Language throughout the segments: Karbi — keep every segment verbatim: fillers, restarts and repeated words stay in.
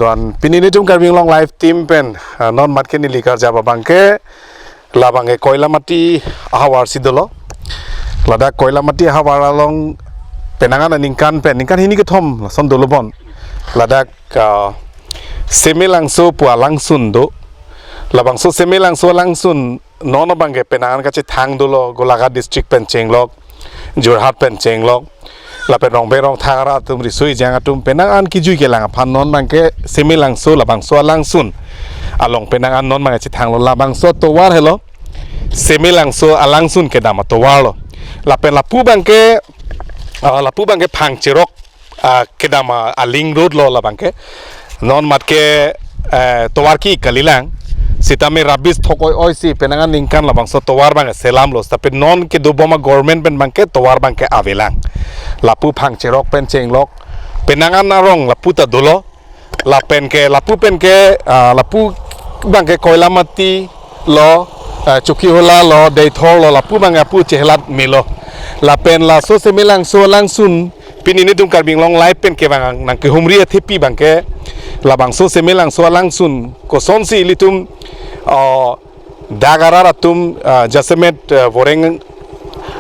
Don pini nelitum Karbi Anglong Live team pen, ah, non mat ke neli karjap abang ke labang ke Koilamati ahavar si dolo. Ladak Koilamati ahavar along penang an aningkan pen, ningkan hini kethom lason dolo bon. Ladak, ah, Semelangso pu alangsun do. Labangso Semelangso alangsun non abang ke penang an kachethang dolo, Golaghat district pen chenglok, Jorhat pen chenglok, lapen Rongbe Rongthak arat atum, riso ejang atum penang an kijui kelang aphan non abang ke Semelangso, labangso alangsun along penang an non abang kachethanglo. Labangso atovar helo Semelangso alangsun kedam atovar lo. Lapen lapu abang ke, ah, lapu abang ke Phangcherok, ah, kedam a, a link road lo labang ke. Non mat ke, eh, tovar ke-ik kalilang. Sitame rubbish thok oi-oi si penang an ningkan labangso tovar abang ke selamlo. Tapi non kedobom a-government pen abang ke tovar abang ke avelang. Lapu Phangcherok pen chenglok, penang an arong lapu ta dolo. Lapen ke lapu pen ke, ah, lapu abang ke Koilamati lo, ah, Chokihola lo, Deithor lo, lapu abang ke lapu chehelat melo. Lapen laso Semelangso alangsun pini nelitum Karbi Anglong Live pen kevang nangkehumri athepi abang ke labangso Semelangso alangsun kosonsi ilitum, ah, dak arat atum, ah, jasemet, ah, Voreng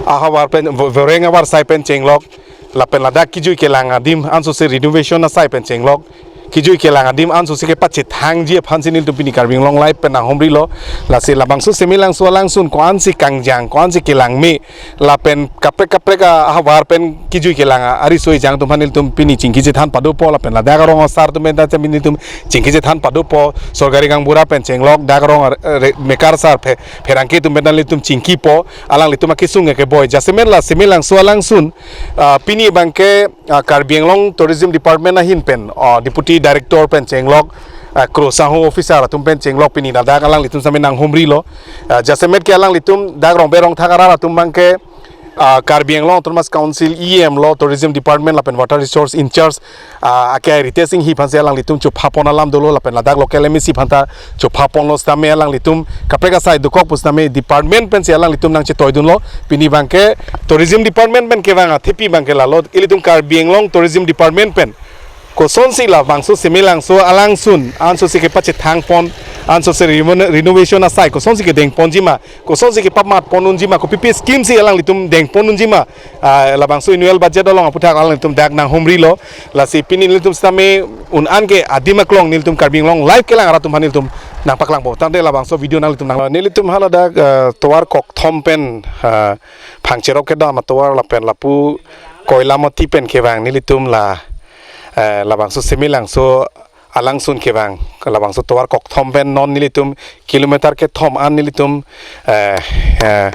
ahavar pen, Vo-, Voreng avarsai pen chenglok, lapen ladak kijui kelang adim ansose renovation asai pen chenglok, kijui kelang adim ansose kepachethangji aphansi nelitum pini Karbi Anglong Live pen nanghumrilo. Lasi labangso Semelangso alangsun ko-ansi kangjang, ko-ansi kelangme, lapen kaprek kaprek ahavar pen kijui kelang a, ariso ejang atum aphan nelitum pini chingki chethan padopo, lapen ladak arong asar atum pen ta nelitum chingki chethan padopo, Sorkari Gaonbura pen chenglok, dak arong ar-, re-, Mekar sar, phe-, pherangke atum pen ta nelitum chingkipo, alanglitum akesung ke keboi. Jasemet la Semelangso alangsun, ah, pini abang ke, ah, Karbi Anglong Tourism Department ahin pen, ah, Deputy Director pen chenglok, ah, kro sangho officer atum pen chenglok pini ladak alanglitum sitame nanghumrilo. Ah, jasemet ke alanglitum dak Rongbe Rongthak arat atum abang ke, ah, Karbi Anglong Autonomous Council E M lo, Tourism Department lapen Water Resource in charge, ah, ake Ritesh Enghi aphansi alanglitum chophapon alam dolo, lapen ladak local M A C aphan ta chophaponlo sitame alanglitum kaprek asai dokok pu sitame department pensi alanglitum nangchetoidunlo. Pini abang ke Tourism Department pen kevang athepi abang ke lalo, ilitum Karbi Anglong Tourism Department pen kosonsi labangso Semelangso alangsun ansose kepachethangpon, ansose remo-, renovation asai kosonsi kedengponjima, kosonsi kepamatpon unjima, kopipi scheme si alanglitum dengpon unjima, ah, labangso annual budget along aputhak alanglitum dak nanghumrilo. Lasi pini nelitum sitame un-an ke adim aklong nelitum Karbi Anglong Live kelang arat atum aphan nelitum nangpaklangpo. Tangte labangso video nanglitum nang, nelitum hala dak, ah, tovar kokthom pen, ah, Phangcherok kedam atovar lapen lapu Koilamati pen kevang nelitum la, eh, labangso Semelangso alangsun kevang, labangso tovar kokthom pen non nelitum kilometer kethom an nelitum, eh, eh,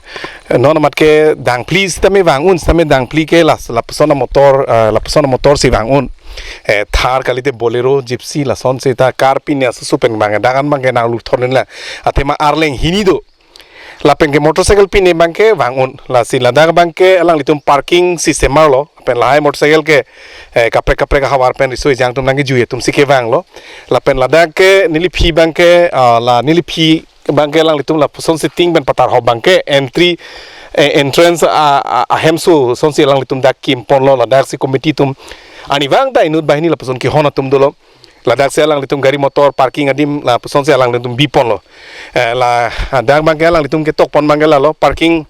non amat ke dangphli sitame vang un, sitame dangphli ke la, lapuson amotor, eh, lapuson amotor si vang un. Eh, Thar kalite Bolero, Gypsy lason seta car pine asusu pen vang, dak an abang ke nangluthor nila. Athema arleng hini do. Lapen ke motorcycle pine abang ke vang un. Lasi ladak abang ke alanglitum parking si semarlo. Lapen lahai motorcycle ke, eh, kaprek kaprek ahavar pen riso ejang atum nangkejui atum si kevanglo. Lapen ladak ke neliphi abang ke, ah, la neliphi abang ke alanglitum lapuson sitting pen patar hop abang ke entry, eh, entrance a, a, ahemso asonsi alanglitum dak kimponlo, ladak si committee atum arnivang ta inut banghini lapuson kehon atum dolo. Ladak si alanglitum gari motor parking adim lapusonsi alanglitum biponlo. Eh, ladak abang ke alanglitum ketokpon abang ke lalo parking,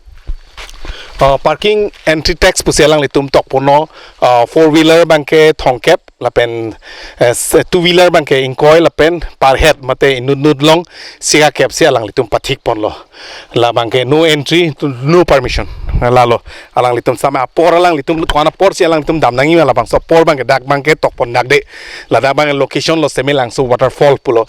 uh, parking entry tax pusi alanglitum tokponlo, uh, four wheeler abang ke thomkep lapen, eh, s-, two wheeler abang ke ingkoi lapen per head mate inut inut along sika kep si alanglitum pathikponlo. Labang ke no entry to no permission. Lalo alanglitum sitame apor alanglitum ko-an apor si alanglitum dam nangji ma, labangso apor abang ke dak abang ke tokpon dak de. Ladak abang location lo Semelangso waterfall pulo.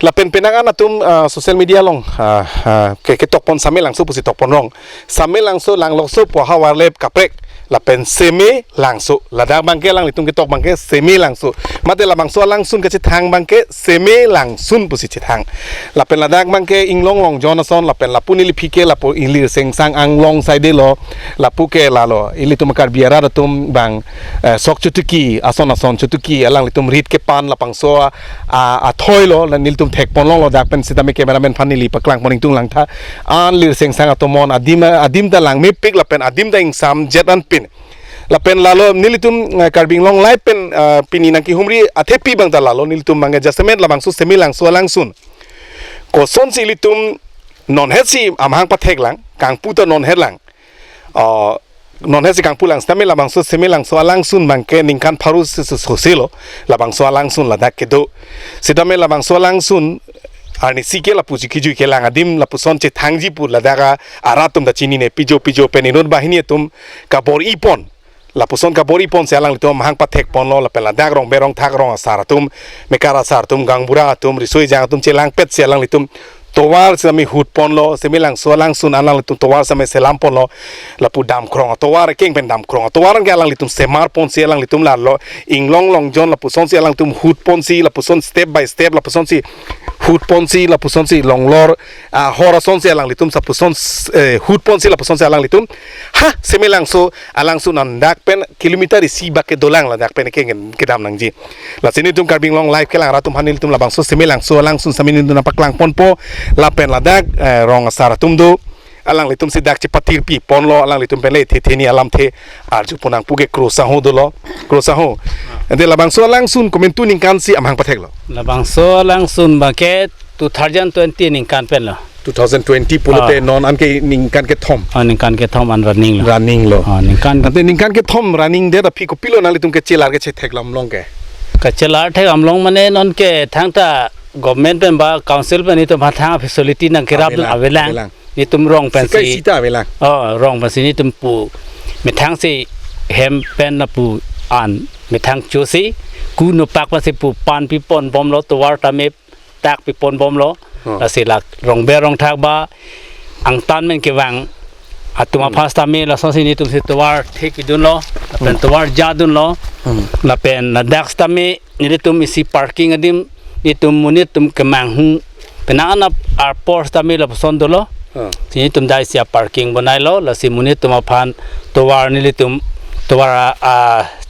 Lapen penang an atum, ah, social media along, ah, ah, ke, ketokpon Semelangso pusi tokpon rong. Semelangso langlokso pu ahavar le kaprek. Lapen Semelangso. Ladak abang ke alanglitum ketok abang ke Semelangso. Mate labangso alangsun kachethang abang ke Semelangsun pusi chethang. Lapen ladak abang ke Inglong Longjon ason, lapen lapu neliphi ke lapu Ilir Sengsang Anglong side lo, lapu ke lalo ilitum Karbi arat atum abang, eh, sok chotuki, ason ason chotuki, alanglitum rit kepan labangso a, a, athoi lo, la nelitum thekpon longlo, dak pen sitame cameraman aphan neli paklangpon ingtung langtha. An Lir Sengsang atomon adim, adim ta langmepik lapen adim ta ingsamjet an pin. Lapen lalo nelitum, eh, Karbi Anglong Live pen, eh, pini nangkehumri athepi abang ta lalo nelitum abangke jasemet labangso Semelangso alangsun. Kosonsi ilitum non hetsi amahang pathek lang, kangpu ta non het lang. Oh, non hetsi kangpu lang, sitame labangso Semelangso alangsun abangke ningkan pharo si, si, soselo, labangso alangsun ladak kedo. Sitame labangso alangsun arnisi ke lapusi kijui kelang adim lapuson chethangji pu ladak arat atum ta chinine, pijo pijo pen inut banghini atum kabor-ipon. Lapuson kabor-iponsi alanglitum amahang pathekponlo, lapen ladak rongber rongthak rong asar atum, mekar asar atum, gaonbura atum, riso ejang atum chelangpetsi alanglitum tovar sitame hutponlo, Semelangso alangsun alanglitum tovar sitame selamponlo, lapu damkrong atovar, keng pen damkrong atovar ke alanglitum semarponsi alanglitum lalo, inglong longjon lapusonsi alanglitum hutponsi, lapuson step by step lapusonsi hutponsi, lapusonsi longlor, ah, hor asonsi alanglitum sapusons, eh, hutponsi lapusonsi alanglitum. Ha, Semelangso alangsun an dak pen kilometer isi bak kedolang ladak pen ke kedam nangji. Lasi nelitum Karbi Anglong Live kelang arat atum aphan nelitum labangso Semelangso alangsun sitame nelitum nangpaklangponpo lapen ladak, eh, rong asar atum do. Alanglitumsi dak chepatirpiponlo, alanglitum pen le the theni alamthe arjupon nangpo ke Kro Sangho dolo, Kro Sangho. Ante labangso alangsun komantu ningkansi amahang patheklo? Labangso alangsun abangke two thousand twenty ningkan penlo. Two thousand twenty pulote Ah. non anke ningkan kethom. Oh, ningkan kethom an running lo. Running lo. Oh, ningkan Ante ningkan kethom running det aphi kopilo nanglitum kechelar kechethek lam along ke? Kachelar thek lam along mane nonke thangta government pen ba council pen itum aphan thang facility nangkerap dun Avelang, avelang. Avelang. Nelitum rong pensi. Sika isi ta avelang. Oh, rong pensi nelitum pu methangsi hem pen lapu an methang chosi ku nopak pensi pu pan piponbomlo, tovar tame dak piponbomlo. Hmm. Lasi lak rongber rongthak ba angtan men kevang atum Hmm. aphan sitame lasonsi nelitumsi tovar thekpidunlo, lapen Hmm. tovar jadunlo, Hmm. lapen ladak sitame nelitum isi parking adim nelitum monit atum kemanghun penang anap arpor sitame lapuson dolo. Hmm. Si nelitum dak isi aparking bonailo, lasi monit atum aphan tovar nelitum tovar a, a,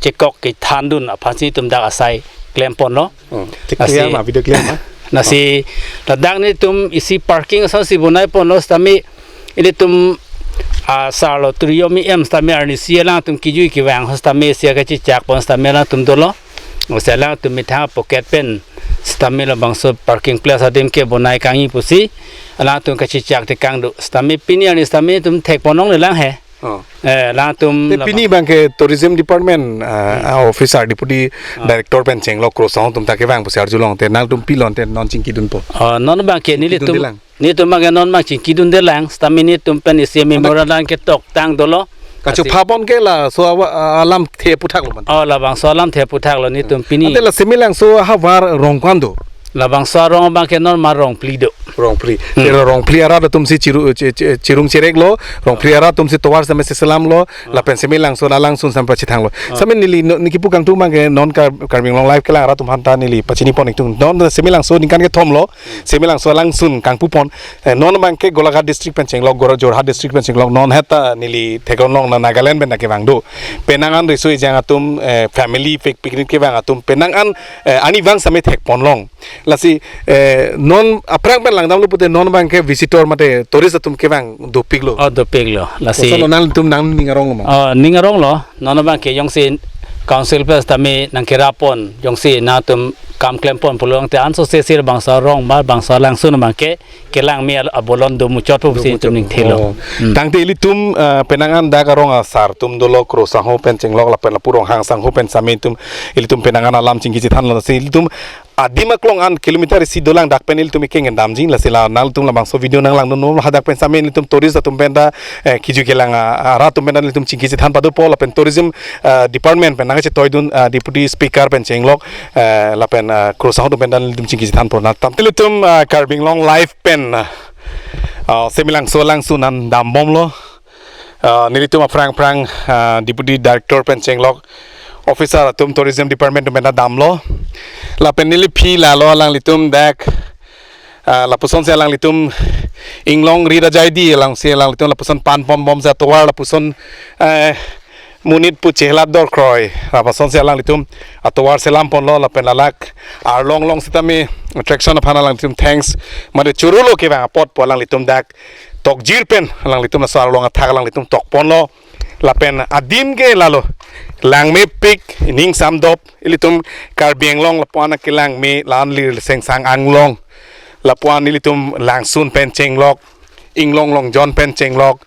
chekok kethandun aphansi nelitum dak asai klemponlo. Hmm. Thik Lasi clear ma, video clear ma? Lasi ladak nelitum isi parking asonsi bonaiponlo sitame ilitum, ah, sarlo Triyomi M sitame arnisi alangtum kijui kevang sitame isi kachechakpon sitame alangtum dolo. Lasi alangtum methang pocket pen sitame labangso parking place adim ke bonai kangji pusi alangtum kachechak tekang do. Sitame pini arni sitame nelitum thekpon longle lang he. Oh. Eh, alangtum Te laba- pini abangke tourism department, ah, Hmm. ah, officer deputy Ah. director pen chenglok Kro Sangho atum ta kevang pusi arjulong te nangtum pilon te non chingkidunpo. Oh, non abangke Chingkidunde nelitum lang. Nelitum abangke non abang chingkidunde lang, sitame nelitum pen isi Ante memorandum ketoktang dolo. Kachophapon ke laso awa-, a-, alamthe aphuthaklo man. Oh, labangso alamthe aphuthaklo nelitum pini. Ante la Semelangso ahavar rong ko-an do? Labangso arong abangke non ma rong phli do. Rong phli. Hmm. Te la rong phli arat atumsi chiru-, che-, che-, chirung chereklo, rong phli arat atumsi tovar sitame seselamlo, Ah. lapen Semelangso alangsun sitame pachethanglo. Ah. Sitame neli no-, neli kipu kangtung abangke non Kar-, Karbi Anglong Live kelang arat atum aphanta neli pachinipon ingtung. Non Semelangso ningkan kethomlo, Semelangso alangsun kangpupon. Eh, non abangke Golaghat district pen chenglok, Gora-, Jorhat district pen chenglok, non heta neli theklong na Nagaland pen ta kevang do. Penang an riso ejang atum, eh, family pic-, picnic kevang atum, penang an, eh, arnivang sitame thekponlong. Lasi, eh, non aphrang pen langdamlo pute non abangke visitor mate tourist atum kevang dopiklo. Oh, dopiklo. Lasi Koson lo nangtum nangning aronglo ma? Oh, ning aronglo. Non abangke jongsi council pen sitame nangkerapon, jongsi nangtum kam klempon pulo tangte ansose si bangso arong ma bangso alangsun abangke kelang me al-, abolon do muchot pu pusi Muchot. Itum ning thelo. Oh. Hmm. Tangte ilitum, eh, penang an dak arong asar atum dolo Kro Sangho pen chenglok lapen lapu Ronghang Sangho pen sitame itum ilitum penang an alam chingki chethanlo si ilitum adim aklong an kilometer isi dolang dak pen ilitum ikeng damji lasi la nangtum labangso video nanglangdunnon hadak pen sitame ilitum tourist atum pen ta, eh, kiju kelang, ah, arat atum pen ta ilitum chingki chethan padopo lapen tourism, ah, department pen nangchetoidun, ah, deputy speaker pen chenglok, eh, lapen, ah, Kro Sangho atum pen ta ilitum chingki chethanpo na tam ilitum, ah, Karbi Anglong Live pen, ah, Semelangso alangsun an dambomlo. Ah, nelitum aphrang aphrang, ah, Deputy Director pen chenglok officer atum Tourism Department atum pen ta damlo. Lapen neli phi lalo alanglitum dak, ah, lapusonsi alanglitum inglong ri rajai di alangsi alanglitum lapuson pan pon bom ja tovar lapuson, eh, monit pu chehlap dor kroi. Lapusonsi alanglitum atovar selamponlo lapen lalak arlong along sitame attraction aphan alanglitum thanks. Mane churulo kevang apot pu alanglitum dak tokjir pen alanglitum laso arlong athak alanglitum tokponlo. Lapen adim ke lalo, langmepik, ningsam dop, ilitum Karbi Anglong lapu-an akelangme, la-an Lirseng Sang Anglong, lapu-an ilitum Langsun pen chenglok, Inglong Longjon pen chenglok,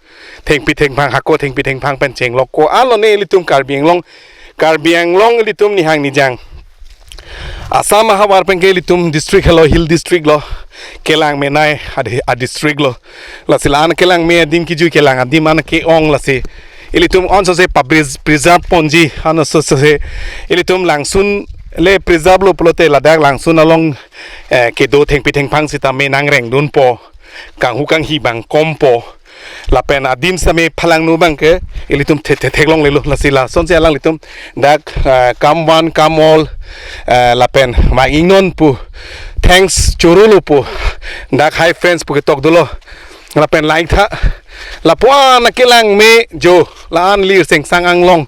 thengpi thengphang, hako thengpi thengphang pen chenglok, ko-an lone ilitum Karbi Anglong, Karbi Anglong ilitum nihang nijang Assam ahavar pen ke ilitum district helo, hill district lo, kelang menei adi- a district lo. Lasi la-an kelangme adim, kejui kelang adim an ke-ong, lasi ilitum ansose pa pres- preserve ponji, ansose ilitum Langsun le preserve lo pulote ladak Langsun along, eh, kedo thengpi thengphang sitame nangrengdunpo, kanghu kanghi abang kompo. Lapen adim sitame phalangno abang ke ilitum the- the- theklonglelo, lasi lasonsi alanglitum dak, eh, come one, come all, eh, lapen vang ingnon pu, thanks chorolo pu, dak hi friends pu ketok dolo. Lapen laitha, lapu-an akelangme jo, la-an Lirseng Sang Anglong,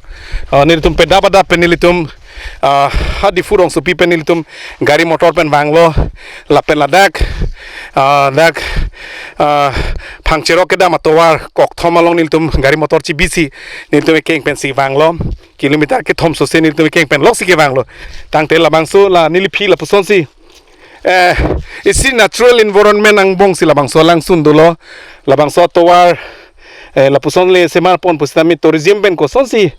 eh, nelitum pedap adap pen nelitum, ah, ha Diphu rongsopi pen nelitum gari motor pen vanglo, lapen ladak, ah, dak, ah, Phangcherok kedam atovar kokthom along nelitum gari motor chibisi nelitum ekeng pensi vanglo, kilometer kethom sose nelitum ekeng pen loksi kevanglo. Tangte labangso la neliphi lapusonsi, eh, isi natural environment angbongsi labangso Langsun dolo, labangso atovar, eh, lapuson le semar pon pusitame tourism pen kosonsi,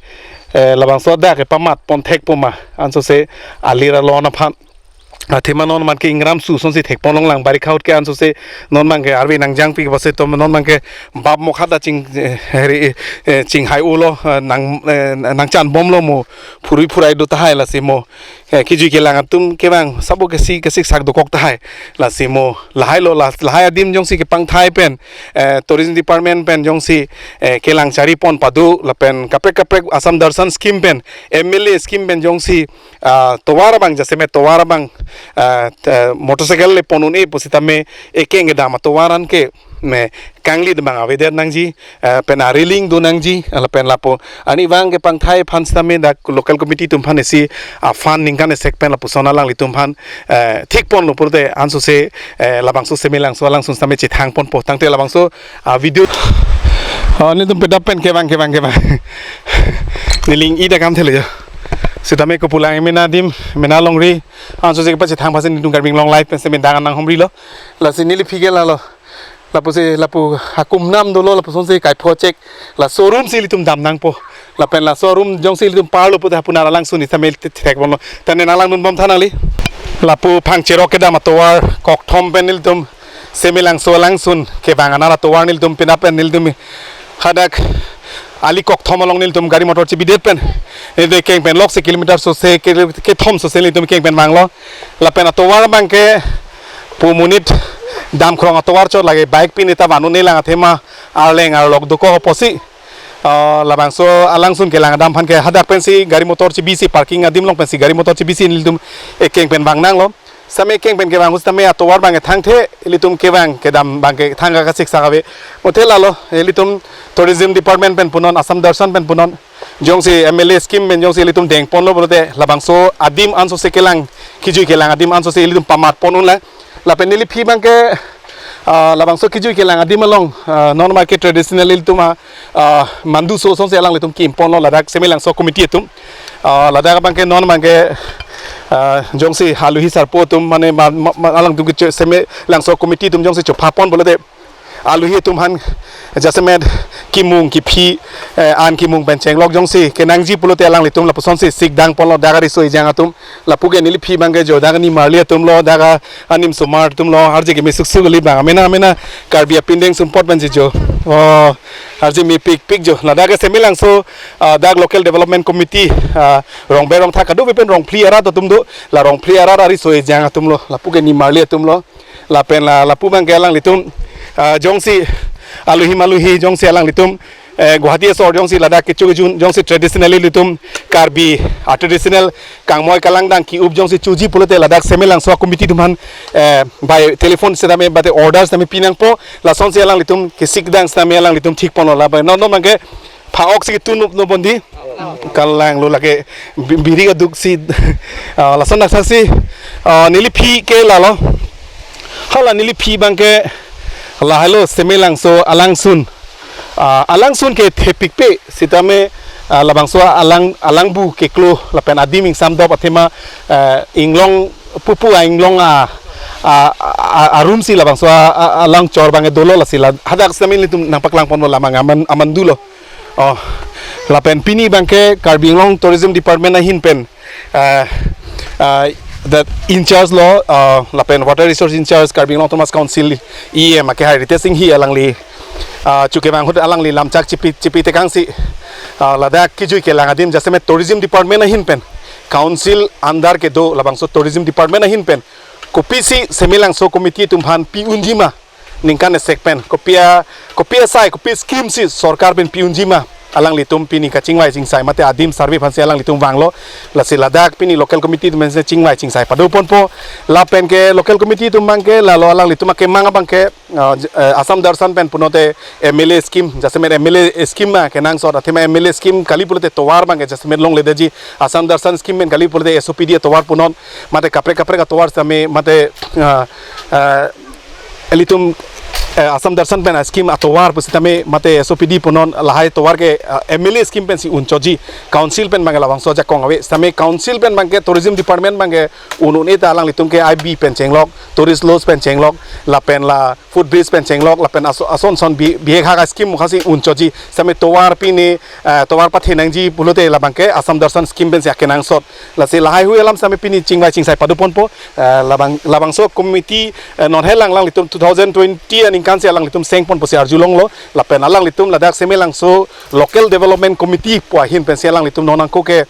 eh, labangso adak kepamat pon thekpo ma, ansose alir alon aphan. Athema non man ke ingram su sonsi thekpon longlang, barikha ahut ke ansose non man ke arve nangjangpi ke base to non man ke bap mokha ta ching, eh, heri, eh, chinghai-olo, eh, nang, eh, nangchanbomlo mo, phurui phurai do tahai, lasi mo, eh, kejui kelang atum kevang sabo kesi kesik sak dokok tahai, lasi mo lahailo, la- lahai adim jongsi kepangthai pen, eh, tourism department pen jongsi, eh, kelang chari pon pado lapen kaprek kaprek Assam Darshan scheme pen, M L A scheme pen jongsi, ah, tovar abang, jasemet tovar abang, ah, t- motorcycle le pon un-e pusitame ekeng kedam atovar an ke me kanglit abang avedet nangji, eh, pen a railing do nangji, lapen lapu ani vang kepangthai aphan sitame dak local committee atum aphan isi, ah, fund ningkan esek pen lapuson alanglitum aphan, eh, thik ponlo pulote ansose, eh, labangso Semelangso alangsun sitame chethang ponpo. Tangte labangso, ah, video, ah, nelitum pedap pen kevang kevang kevang. Neli ning-ida kam thelo jo. Sitame kopulang mena adim, mena longri, ansose kepachethang pasi nelitum Karbi Anglong Live pen sitame dang nanghumrilo. Lasi neliphi ke lalo, lapusi lapu hakum nam dolo, lapusonsi kaipho chek, laso arum si ilitum dam nangpo. Lapen laso arum jongsi ilitum parlo pute hapu nara Langsun sitame thek bomlo. Tane nanglang dun bom tha nangli. Lapu Phangcherok kedam atovar kokthom pen nelitum Semelangso alangsun kevang anara tovar nelitum pina pen nelitum hadak ali kokthom along nelitum gari motor chibidet pen nelitum ekeng pen loksi kilometer sose ke- kethom sose nelitum ekeng pen vanglo. Lapen atovar abang ke pu monit damkrong atovar chot, lake bike pin ita van un-e lang athema arleng arlok dokok apotsi, ah, labangso alangsun kelang adam aphan ke hadak pensi gari motor chibisi, parking adim along pensi gari motor chibisi nelitum ekeng pen vang nanglo. Sitame ekeng pen kevang ahut sitame atovar abang ke thangthe, ilitum kevang kedam abang ke thangka kasik sak ave. Mothe lalo, ilitum tourism department pen punon, Assam Darshan pen punon, jongsi M L A scheme pen jongsi ilitum deng ponlo pulote labangso adim ansose kelang, kejui kelang adim ansose ilitum pamat pon unlang. Lapen neliphi abang ke, ah, labangso kejui kelang adim along, ah, non ma ke traditional ilitum, ah, ah, mandu so sonsi alanglitum kim ponlo ladak Semelangso committee atum. Ah, ladak abang ke non abang ke, ah, jongsi aluhi sarpo atum mane ma- ma- ma- alangtum ke che- Semelangso committee atum jongsi chopha pon pulote aluhi atum aphan jasemet kimung kiphi, eh, an kimung pen chenglok jongsi kenangji pulote alanglitum lapusonsi sik dang ponlo dak ariso ejang atum. Lapu ke neliphi abang ke jo dak nimarli atum lo, dak anim somar atum lo, arje keme suksuk kali abang, amena amena Karbi apindeng sumpot pensi jo. Oh, arje mepikpik jo. Ladak ke Semelangso, ah, dak local development committee, ah, rongber rongtha kadokave pen rongphli arat atum do, la rongphli arat ariso ejang atum lo, lapu ke nimarli atum lo. Lapen la lapu abang ke alanglitum, ah, jongsi aluhi maluhi jongsi alanglitum, eh, Guwahati asor jongsi ladak kecho kejun jongsi traditionally ilitum Karbi, ah, traditional kangmoi kalangdang ki-up jongsi choji pulote ladak Semelangso committee atum aphan, eh, by telephone sitame bate order sitame pi nangpo, lasonsi alanglitum kesik dang sitame alanglitum thik ponlo. Lapen non non abang ke pha-ok si tun up no bondi. Kalanglo lake bi- biri kaduk si, ah, lason dak saksi, ah, neliphi ke lalo. Hala neliphi abang ke lahailo Semelangso alangsun. Ah, alangsun ke thepikpe sitame, ah, labangso alang, alangbu keklo lapen adim ingsamdop athema, ah, inglong pupu a inglong a, a, a, a, arumsi labangso a, a, alangchor abangke dolo, lasi la hadak sitame ilitum nangpaklangponlo, lamang aman, aman dolo. Oh, lapen pini abangke Karbi Anglong Tourism Department ahin pen, ah, ah, the in-charge lo, ah, lapen Water Resource In-charge Karbi Anglong Autonomous Council E M ake hai Ritesh Enghi alangli, ah, chukevang ahut alangli lamchak chipi, chipi tekangsi, ah, ladak kijui kelang adim jasemet Tourism Department ahin pen, Council under kedo labangso Tourism Department ahin pen kopisi Semelangso committee atum aphan pi unjima, ningkan esek pen kopi a, kopi asai, kopi scheme si sorkar pen pi unjima, alanglitum pini kachingvai chingsai mate adim survey aphansi alanglitum vanglo. Lasi ladak pini local committee atum si chingvai chingsai padoponpo. Lapen ke local committee atum abangke lalo alanglitum akemang abangke, ah, j-, eh, Assam Darshan pen pulote M L A scheme, jasemet M L A scheme ma kenangsot athema M L A scheme kali pulote tovar abangke jasemet longledetji, Assam Darshan scheme pen kali pulote S O P D atovar punon, mate kaprek kaprek atovar sitame mate, ah, ah, ilitum, eh, Assam Darshan pen a-scheme atovar pusitame mate S O P D punon, lahai tovar ke, ah, M L A scheme pensi unchotji, Council pen abangke labangso ajakong ave, sitame Council pen abangke Tourism Department abangke un un-e ta alanglitum ke I B pen chenglok, Tourist Lodge pen chenglok, lapen la footbridge pen chenglok, lapen aso-, ason son bi-, bihek hak a-scheme mukhasi unchotji, sitame tovar pini, eh, tovar pathenangji pulote labangke Assam Darshan scheme pensi akenangsot. Lasi lahaihui alam sitame pini chingvai chingsai padoponpo, eh, labang, labangso committee, eh, non helang alanglitum two thousand twenty aningkansi alanglitum sengponpo si arjulonglo, lapen alanglitum ladak Semelangso Local Development Committee pu ahin pensi alanglitum non angko ke,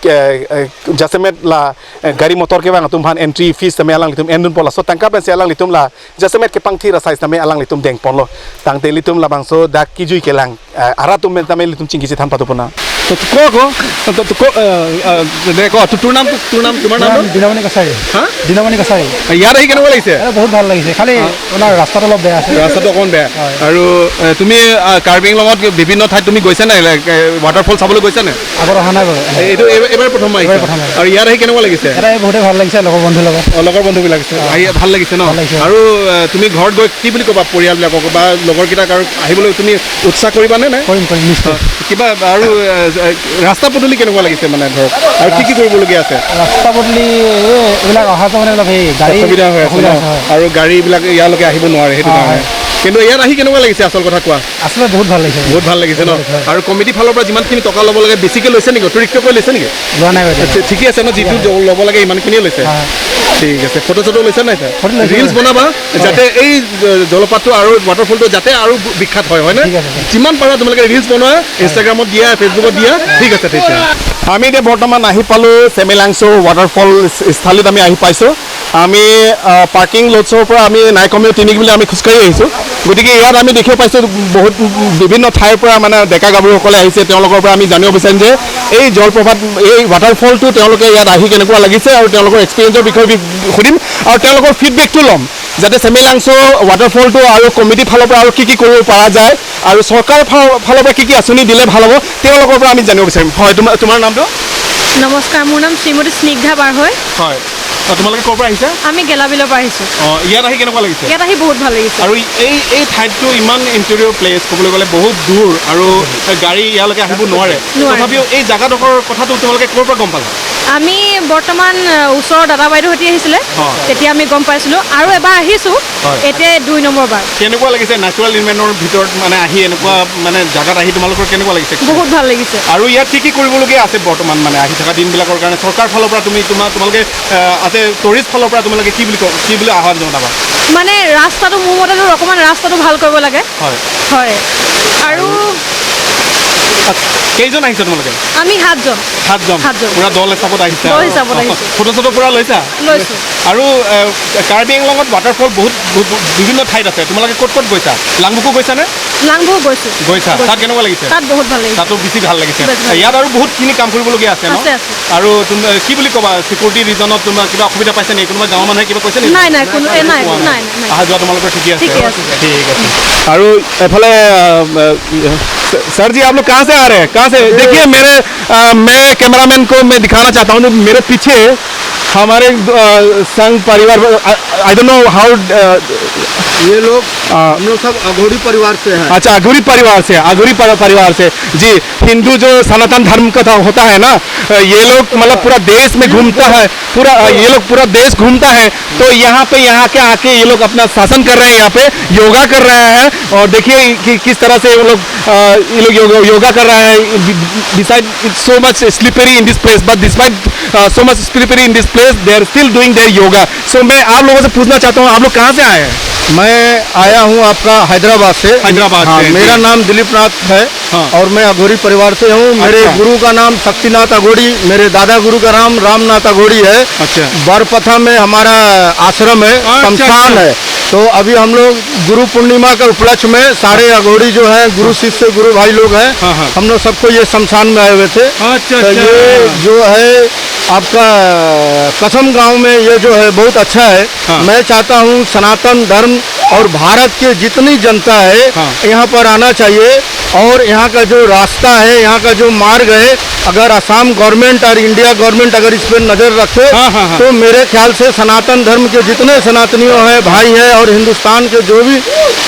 ke, eh, jasemet la, eh, gari motor kevang atum aphan entry fees sitame alanglitum endunpo, laso tangka pensi alanglitum la jasemet kepangthir asai sitame alanglitum dengponlo. Tangte ilitum labangso dak kijui kelang, eh, arat atum pen tame ilitum chingki chethan padoponang. তো, তো, ক, ক, তো, তো, ক, আহ, আহ, দে, ক, তো, তোৰ নাম, তোৰ নাম, তোমাৰ নামটো? নাম দিনামণি কছাৰী। হা? দিনামণি কছাৰী। ইয়াত আহি কেনেকুৱা লাগিছে? ইয়াত বহুত ভাল লাগিছে, খালি অ। আপোনাৰ ৰাস্তাটো অলপ বেয়া আছে। ৰাস্তাটো অকণমান বেয়া। হয়। আৰু, এ, তুমি, আ, কাৰ্বি আংলঙত বিভিন্ন ঠাইত তুমি গৈছা নাই? লাইক, এ, ৱাটাৰফল চাবলৈ গৈছা নাই? আগত অহা নাই বাৰু। এ, এইটো এইবাৰ, এইবাৰ প্ৰথম আহিছা? এইবাৰ প্ৰথম আহিছো। আৰু ইয়াত আহি কেনেকুৱা লাগিছে? ইয়াত আহি বহুতেই ভাল লাগিছে, লগৰ বন্ধুৰ লগত। অ, লগৰ বন্ধুবিলাক আছে। অ। আহি ভাল লাগিছে ন? ভাল লাগিছে। আৰু, এ, তুমি ঘৰত গৈ কি বুলি ক'বা পৰিয়ালবিলাকক বা লগৰকেইটাক আৰু আহিবলৈ তুমি উৎসাহ কৰিবা নে নাই? কৰিম, কৰিম, নিশ্চয়। অ, কিবা আৰু, এ, এ, ৰাস্তা পদূলি কেনেকুৱা লাগিছে মানে ধৰক? আৰু কি কি কৰিবলগীয়া আছে? ৰাস্তা পদূলি এই এইবিলাক অহা যোৱা মানে অলপ সেই গাড়ী অসুবিধা হৈ আছে অসুবিধা ন? হৈছে, হয়। আৰু গাড়ীবিলাক ইয়ালৈকে আহিব নোৱাৰে সেইটো হয়, কাৰণে। হয়। কিন্তু ইয়াত আহি কেনেকুৱা লাগিছে আচল কথা কোৱা? আচলতে বহুত ভাল লাগিছে। বহুত ভাল লাগিছে ন? বহুত ভাল। আৰু কমিটি ফালৰ পৰা যিমানখিনি টকা ল'ব লাগে বেছিকৈ লৈছে নেকি? অতিৰিক্তকৈ লৈছে নেকি? লোৱা নাই বাইদেউ। আচ্ছা, ঠিকে আছে ন? যিটো হয়। জ-, ল'ব লাগে ইমানখিনিয়ে লৈছে? হয়। ঠিক আছে। ফটো চটো লৈছা নাই ছাৰ? ফটো লৈছো। ৰিলছ বনাবা, হয়। যাতে এই জ-, জলপ্ৰপাতটো আৰু ৱাটাৰফলটো যাতে আৰু বি-, বিখ্যাত হয়, হয় নে? ঠিক আছে, ঠিক আছে। যিমান পাৰা তোমালোকে ৰিলছ বনোৱা, হয়। Instagram-ত দিয়া, Facebook-ত দিয়া। ঠিক আছে, ঠিক আছে। আমি এতিয়া বৰ্তমান আহি পালো চেমেলাংচু ৱাটাৰফল স্থলীত আমি আহি পাইছো। আমি, আহ, পাৰ্কিং লটছৰ পৰা আমি নাই কমেও তিনি কিলোমিটাৰ আমি খোজকাঢ়ি আহিছো। গতিকে ইয়াত আমি দেখিব পাইছো বহুত বিভিন্ন ঠাইৰ পৰা মানে ডেকা গাভৰুসকলে আহিছে। তেওঁলোকৰ পৰা আমি জানিব বিচাৰিম যে এই জলপ্ৰপাত, এই ৱাটাৰফলটো তেওঁলোকে ইয়াত আহি কেনেকুৱা লাগিছে আৰু তেওঁলোকৰ এক্সপিৰিয়েঞ্চৰ বিষয়ে বি-, সুধিম আৰু তেওঁলোকৰ ফিডবেকটো ল'ম, যাতে চেমেলাংচু ৱাটাৰফলটো আৰু কমিটি ফালৰ পৰা আৰু কি কি কৰিব পৰা যায় আৰু চৰকাৰৰ ফা-, ফালৰ পৰা কি কি আঁচনি দিলে ভাল হ'ব, তেওঁলোকৰ পৰা আমি জানিব বিচাৰিম। হয়, তোমাৰ, তোমাৰ নামটো? নমস্কাৰ, মোৰ নাম শ্ৰীমতী স্নিগ্ধা বাৰহৈ। হয়। অ, তোমালোকে ক'ৰ পৰা আহিছা? আমি গেলাবিলৰ পৰা আহিছো। অ, ইয়াত আহি কেনেকুৱা লাগিছে? ইয়াত আহি বহুত ভাল লাগিছে। আৰু এই, এই ঠাইটো ইমান ইণ্টেৰিয়ৰ প্লেচ, ক'বলৈ গ'লে বহুত দূৰ আৰু গাড়ী ইয়ালৈকে আহিব নোৱাৰে। নোৱাৰে। তথাপিও এই জেগাডোখৰ কথাটো তোমালোকে ক'ৰ পৰা গম পালা? আমি বৰ্তমান, আ, ওচৰৰ দাদা বাইদেউহঁতি আহিছিলে, অ। তেতিয়া আমি গম পাইছিলো। আৰু এবাৰ আহিছো, হয়। এতিয়া দুই নম্বৰ বাৰ। কেনেকুৱা লাগিছে নেচাৰেল এনভাইৰনমেণ্টৰ ভিতৰত মানে আহি এনেকুৱা মানে জেগাত আহি তোমালোকৰ কেনেকুৱা লাগিছে? বহুত ভাল লাগিছে। আৰু ইয়াত কি কি কৰিবলগীয়া আছে বৰ্তমান মানে আহি থকা দিনবিলাকৰ কাৰণে চৰকাৰ ফালৰ পৰা তুমি, তোমা-, তোমালোকে, আহ, আছে টুৰিষ্ট ফালৰ পৰা তোমালোকে কি বুলি ক-, কি বুলি আহ্বান জনাবা? মানে ৰাস্তাটো মোৰ মতেতো অকণমান ৰাস্তাটো ভাল কৰিব লাগে। হয়। হয়। আৰু আচ্ছা, কেইজন আহিছা তোমালোকে? আমি সাতজন। সাতজন? সাতজন। পুৰা দল হিচাপত আহিছা? দল হিচাপত আহিছো। ফটো চটো পুৰা লৈছা? লৈছো। আৰু, এ, কাৰ্বি আংলঙত ৱাটাৰফল বহুত, বহুত, বহুত বিভিন্ন ঠাইত আছে। তোমালোকে ক'ত ক'ত গৈছা? লাংবুকো গৈছানে? লাংবুক গৈছো। গৈছা? গৈছো। তাত কেনেকুৱা লাগিছে? তাত বহুত ভাল লাগিছে। তাতো বেছি ভাল লাগিছে। বেছি ভাল। ইয়াত আৰু বহুতখিনি কাম কৰিবলগীয়া আছে ন? আছে, আছে। আৰু তুমি, এ, কি বুলি ক'বা, ছিকিউৰিটি ৰিজনত তোমাৰ কিবা অসুবিধা পাইছে নেকি? কোনোবা গাঁৱৰ মানুহে কিবা কৈছে নেকি? নাই, নাই, কোনো, এ, নাই, নাই, নাই, নাই। অহা যোৱা তোমালোকৰ ঠিকে আছে? ঠিকে আছে। ঠিক আছে। আৰু এফালে, আ, আ, सर जी, आप लोग कहाँ से आ रहे हैं? कहाँ से? देखिए, मेरे, अ, मैं कैमरामैन को मैं दिखाना चाहता हूँ, मेरे पीछे हमारे, अ, संघ परिवार, I, I don't know how, अ, ये लोग, हाँ। हम लोग सब अघोरी परिवार से हैं। अच्छा, अघोरी परिवार से, अघोरी पर-, परिवार से। जी, हिंदू जो सनातन धर्म का था, होता है ना, अ, ये लोग मतलब पूरा देश में घूमता है, पूरा, अ, ये लोग पूरा देश घूमता है, तो यहाँ पे, यहाँ के आके ये लोग अपना शासन कर रहे हैं, यहाँ पे योगा कर रहे हैं। और देखिए कि किस तरह से वो लोग, अ, ये लोग योगा, योगा कर रहे हैं। Beside, it's so much slippery in this place, but despite, uh, so much slippery in this place, they are still doing their yoga. So मैं आप लोगों से पूछना चाहता हूँ, आप लोग कहाँ से आए हैं? मैं आया हूँ आपका हैदराबाद से। हैदराबाद हाँ, से, मेरा जी। नाम दिलीप नाथ है हाँ। और मैं अघोरी परिवार से हूँ। मेरे अच्छा। गुरु का नाम शक्तिनाथ अघोरी, मेरे दादा गुरु का नाम रामनाथ अघोरी है। अच्छा। बरपथा में हमारा आश्रम है, अच्छा, शमशान अच्छा। है। तो अभी हम लोग गुरु पूर्णिमा के उपलक्ष्य में सारे अघोरी जो है, गुरु हाँ। शिष्य, गुरु भाई लोग हैं, हाँ, हाँ। हम लोग सबको ये शमशान में आए हुए थे। अच्छा, तो अच्छा। ये जो है आपका कसम गांव में, ये जो है बहुत अच्छा है। हाँ। मैं चाहता हूँ सनातन धर्म और भारत के जितनी जनता है, हाँ। यहाँ पर आना चाहिए। और यहाँ का जो रास्ता है, यहाँ का जो मार्ग है, अगर असम गवर्नमेंट और इंडिया गवर्नमेंट अगर इस पर नजर रखे, हाँ, हाँ, हाँ। तो मेरे ख्याल से सनातन धर्म के जितने सनातनियों हैं, भाई हैं और हिंदुस्तान के जो भी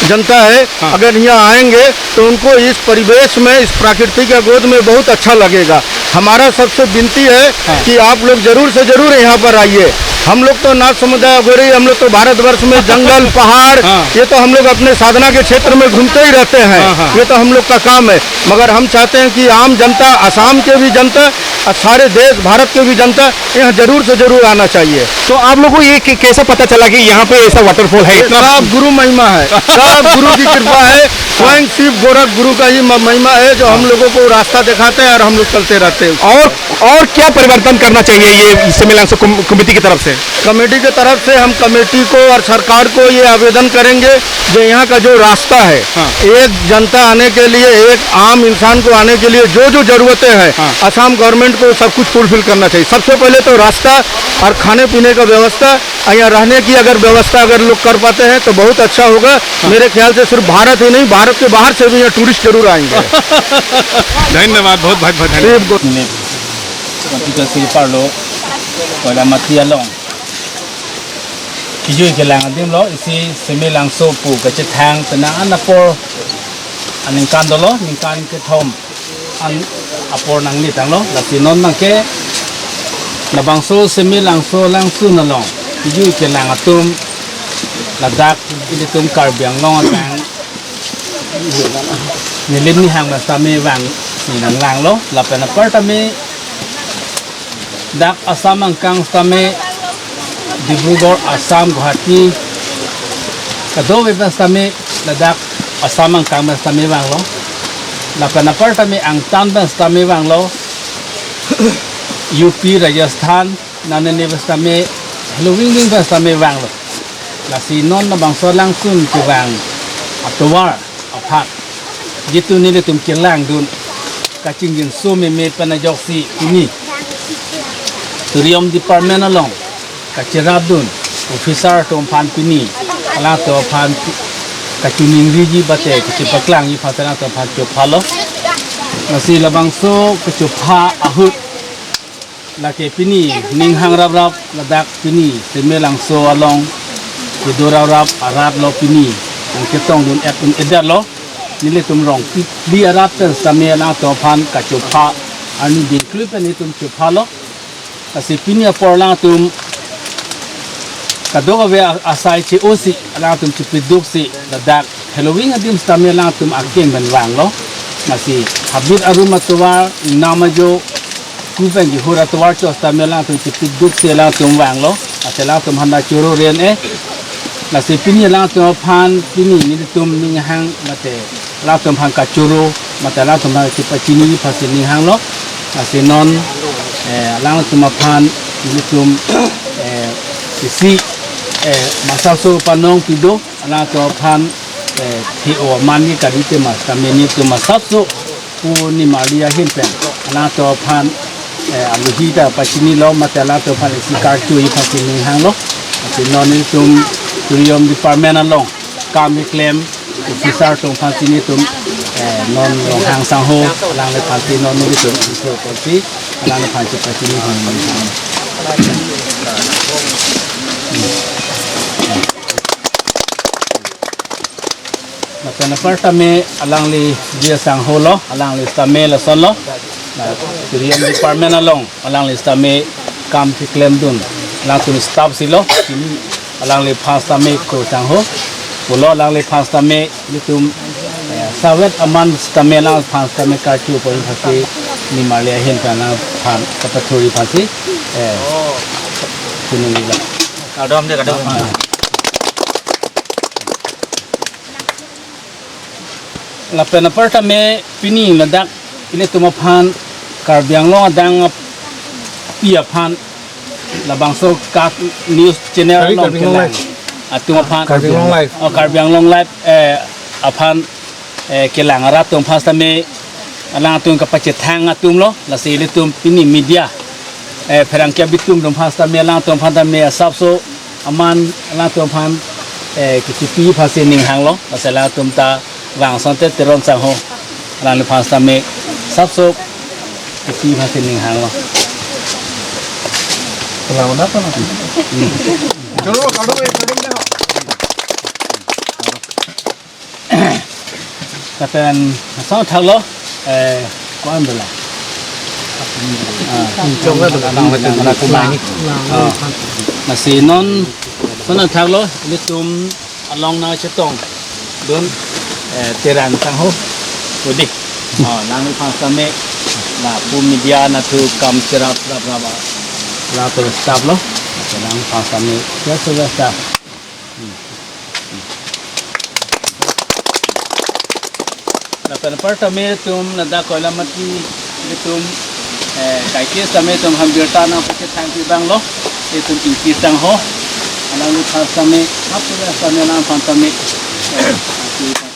जनता है, हाँ। अगर यहाँ आएंगे तो उनको इस परिवेश में, इस प्राकृतिक गोद में बहुत अच्छा लगेगा। हमारा सबसे विनती है हाँ। कि आप लोग जरूर से जरूर यहाँ पर आइए। हम लोग तो नाथ समुदाय अघोरी, हम लोग तो भारतवर्ष में जंगल, पहाड़, हाँ। ये तो हम लोग अपने साधना के क्षेत्र में घूमते ही रहते हैं, हाँ, हाँ। ये तो हम लोग का काम है। मगर हम चाहते हैं कि आम जनता, असम के भी जनता और सारे देश, भारत के भी जनता यहाँ जरूर से जरूर आना चाहिए। तो आप लोगों को ये कै-, कैसा पता चला कि यहाँ पे ऐसा वाटरफॉल है? ये इतना सब गुरु महिमा है, सब गुरु की कृपा है। स्वयं शिव गोरख गुरु का ही म-, महिमा है, जो हम लोगों को रास्ता दिखाते हैं और हम लोग चलते रहते हैं। और, और क्या परिवर्तन करना चाहिए ये सेमेलांगसो कम-, कमेटी की तरफ से? कमेटी की तरफ से हम कमेटी को और सरकार को ये आवेदन करेंगे, जो यहाँ का जो रास्ता है, हाँ। एक जनता आने के लिए, एक आम इंसान को आने के लिए जो जो जरूरतें हैं, हाँ। असम गवर्नमेंट को सब कुछ फुलफिल करना चाहिए। सबसे पहले तो रास्ता और खाने पीने का व्यवस्था, और यहाँ रहने की अगर व्यवस्था अगर लोग कर पाते हैं तो बहुत अच्छा होगा। हाँ। मेरे ख्याल से सिर्फ भारत ही नहीं, भारत के बाहर से भी यहाँ टूरिस्ट जरूर आएंगे। धन्यवाद, बहुत बहुत बहुत धन्यवाद। Neli, Katika Sipar lo, Koilamati along. Kejui kelang adim lo, isi semelang sopu kachethang penang an apor aningkan dolo, ningkan kethom an apor nangni tanglo, lasi non nangke labangso semelang so langsun along, kejui kelang atum ladak ilitum Karbi Anglong atang nilim nihang bastame vangsi nanglanglo, lapen apartame dak Assam angkang sitame Dibrugarh, Assam, Guwahati, kadokave pen sitame ladak Assam angkang pen sitame vanglo. Lapen apartame angtan pen sitame vanglo. U P, Rajasthan, nanene pen sitame, Helovingving pen sitame vanglo. Lasi non labangso langsun kevang atovar aphan, jitu nelitum kelangdun kachingjinso meme pen ajoksi pini Tourism Department along kacherapdun officer atum aphan pini alangtum aphan kachiningriji bate kachipaklangji aphan alangtum aphan chophalo. Lasi labangso kachopha ahut lake pini ning hangraprap ladak pini semelangso along kedo raprap arat lo pini nangketongdun-et un-edetlo. Nelitum rong phli arat pen sitame alangtum aphan kachopha arni dingklui pen itum chophalo. Lasi pini apor alangtum kadokave a-, asai che-osi alangtum chepiduksi ladak Heloving adim sitame alangtum akeng pen vanglo. Lasi habit arum atovar, ingnam ajo, ku pen kehur atovar chot sitame alangtum chepiduksi alangtum vanglo. Lasi alangtum aphan ta choro ren-e. Lasi pini alangtum aphan pini nelitum ning hang mate alangtum aphan kachoro mate alangtum aphan chepachini aphansi ning hanglo. Lasi non, eh, alangtum aphan nelitum, eh, isi, eh, masapso panong pido, alangtum aphan, eh, the-o aman ke kali te mas kami nelitum masapso pu nimarli ahin pen alangtum aphan, eh, aluhi ta pachinilo mate alangtum aphan isi karcho aphansi ning hanglo. Lasi non nelitum Tourism Department along kam keklem officer atum aphansi nelitum, eh, non Ronghang sangho alangliphansi non nelitum officer aphansi alangliphan chepachini hang. Pen aparta me alangli dia sangho lo, alangli sitame lason lo. Na, tourism department along, alangli sitame kam keklemdun, alangtum staff si lo, pini alangliphan sitame ko sangho, pulo alangliphan sitame ilitum, eh, savet aman sitame alangphan sitame karchu pon phasi nimarli ahin pen alangphan kapathuri phasi, eh, sini nila. Kardom de, kardom. Ah. Lapen aparta me pini ladak ilitum aphan Karbi Anglong adang api aphan labangso Kak News Channel Sorry, along Karbi Anglong kelang Live. Atum aphan Karbi Anglong Live. Oh, Karbi Anglong Live, eh, aphan, eh, kelang arat atum aphan sitame alangtum kapachethang atum lo, lasi ilitum pini media, eh, pherangke abitum atum aphan sitame alangtum aphan sitame asapso aman alangtum aphan, eh, kechipi phasi ning hanglo, lasi alangtum ta vang asonte Teron sangho, alangliphan sitame asapso kechipi phasi ning hanglo. Selamat datang. Hmm. Chalo, kado, eh, kado na. Lapen asong thaklo, eh, ko-an bela. Ah, chong na bela, bela, bela, bela, bela. Ah, lasi non, son thaklo, ilitum along nangchetong dun, eh, Teron sangho, Pudi. Ah, alangliphan sitame lapu media natu kam cherap rap rap, lapu staff lo, alangliphan sitame, ya sudah staff. Lapen aparta me ilitum ladak Koilamati ilitum, eh, kaike sitame ilitum aphan birta nangpachethang pi abang lo, ilitum Ingti sangho, alangliphan sitame, apura sitame alangphan sitame, eh,